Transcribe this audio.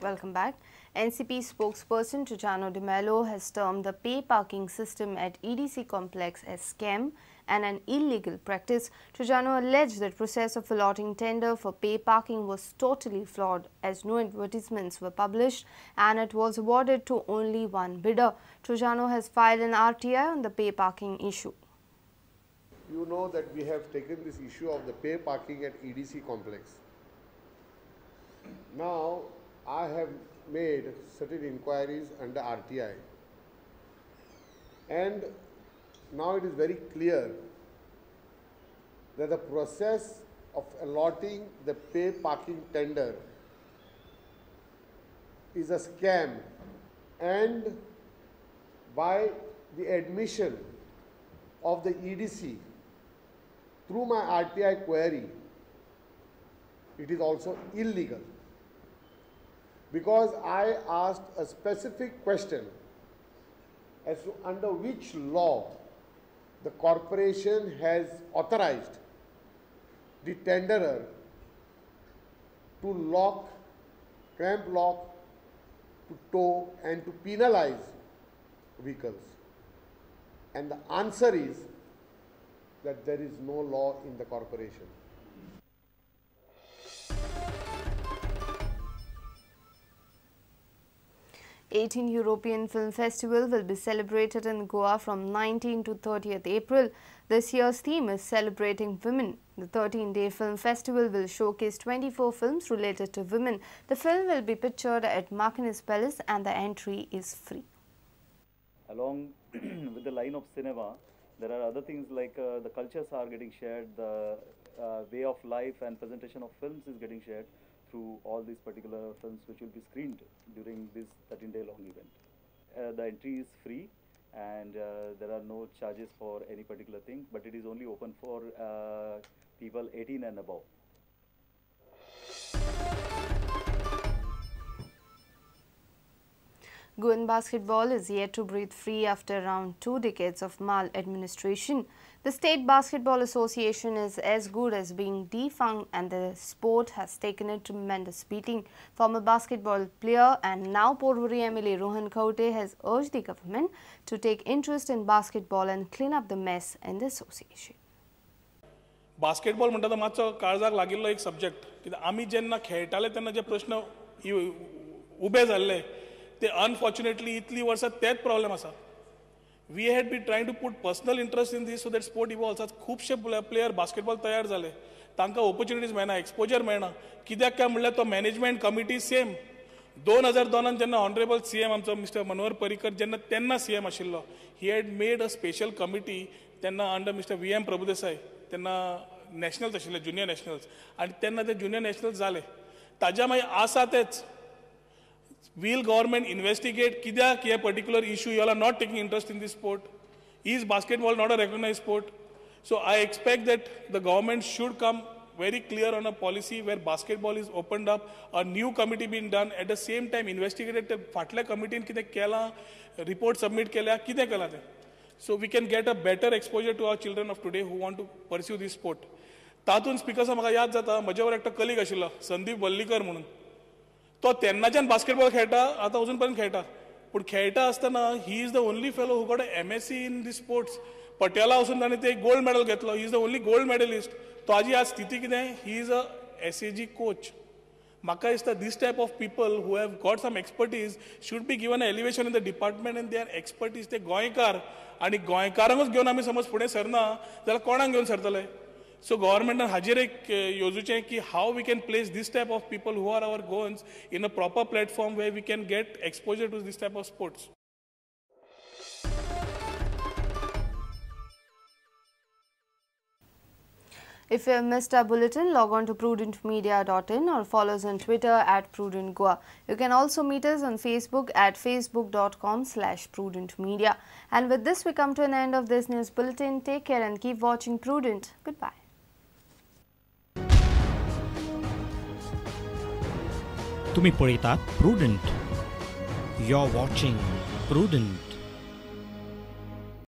Welcome back. NCP spokesperson Trajano D'Mello has termed the pay parking system at EDC complex as scam and an illegal practice. Trajano alleged that process of allotting tender for pay parking was totally flawed as no advertisements were published and it was awarded to only one bidder. Trajano has filed an RTI on the pay parking issue. You know that we have taken this issue of the pay parking at EDC complex. Now, I have made certain inquiries under RTI, and now it is very clear that the process of allotting the pay parking tender is a scam, and by the admission of the EDC through my RTI query, it is also illegal. Because I asked a specific question as to under which law the corporation has authorized the tenderer to lock, cramp lock, to tow and to penalize vehicles. And the answer is that there is no law in the corporation. 18 European Film Festival will be celebrated in Goa from 19 to 30th April. This year's theme is Celebrating Women. The 13-day film festival will showcase 24 films related to women. The film will be pictured at Martinez Palace and the entry is free. Along with the line of cinema, there are other things like the cultures are getting shared, the way of life and presentation of films is getting shared through all these particular films which will be screened during this 13-day long event. The entry is free and there are no charges for any particular thing, but it is only open for people 18 and above. Goan basketball is yet to breathe free after around 2 decades of maladministration. The State Basketball Association is as good as being defunct and the sport has taken a tremendous beating. Former basketball player and now Porvorim MLA Rohan Khaunte has urged the government to take interest in basketball and clean up the mess in the association. Basketball म्हणटा तो मातसो काळजाक लागिल्लो एक subject. कित्याक आमी जेन्ना खेळटाले तेन्ना जे प्रश्न उबे जाल्ले ते अनफॉर्च्युनेटली इतली वर्सां तेच प्रॉब्लेम आसा. We had been trying to put personal interest in this so that sport evolves. आज खुबशे प्लेयर बास्केटबॉल तयार जाले, तांकां ऑपॉर्च्युनिटीज मेळना, एक्सपोजर मेळना. कित्याक काय म्हणल्यार तो मॅनेजमेंट कमिटी सेम 2002 जेन्ना ऑनरेबल सी एम आमचो मिस्टर मनोहर पर्रीकर जेन्ना तेन्ना सी एम आशिल्लो, he had made a special committee तेन्ना under mister V M Prabhudesai, तेन्ना नॅशनल्स आशिल्ले, ज्युनियर नॅशनल्स, आनी तेन्ना ते ज्युनियर नॅशनल्स जाले. ताज्या मागीर आसा तेच. Will government investigate कित्याक हे particular issue? You all are not taking interest in this sport. Is basketball not a recognized sport? So I expect that the government should come very clear on a policy where basketball is opened up, a new committee being done, at the same time investigated फाटल्या कमिटीन कितें केलां, report submit केल्या, कितें केलां तें. So we can get a better exposure to our children of today who want to pursue this sport. तातूंत speaker म्हाका याद जाता, म्हजे बरोबर एकटो कलीग आशिल्लो संदीप वल्लीकर म्हणून, तो तेन्नाच्यान बास्केटबॉल खेळटा, आतां अजून पर्यंत खेळटा. पूण खेळटा आसतना he is the only fellow who got M S C in the sports. Patiala वचून ताणें ते गोल्ड मेडल घेतलो. He is the only gold medalist. तो आजी आज स्थिती कितें, he is a S A G coach. म्हाका दिसता this type of people who have got some expertise should be given a elevation in the department and their expertise. ते गोंयकार आनी गोंयकारांकूच घेवन आमी समज फुडें सरना जाल्यार कोणाक घेवन सरतले? सो गव्हर्मेंटान हाजेर एक येवजुचें की how we can place this type of people who are our Goans in a proper platform where we can get exposure to this type of sports. If you have missed our bulletin, log on to prudentmedia.in or follow us on Twitter at prudentgoa. You can also meet us on Facebook at facebook.com/prudentmedia. And with this, we come to an end of this news bulletin. Take care and keep watching Prudent. Goodbye. तुम्ही पळयतात Prudent. You're watching Prudent.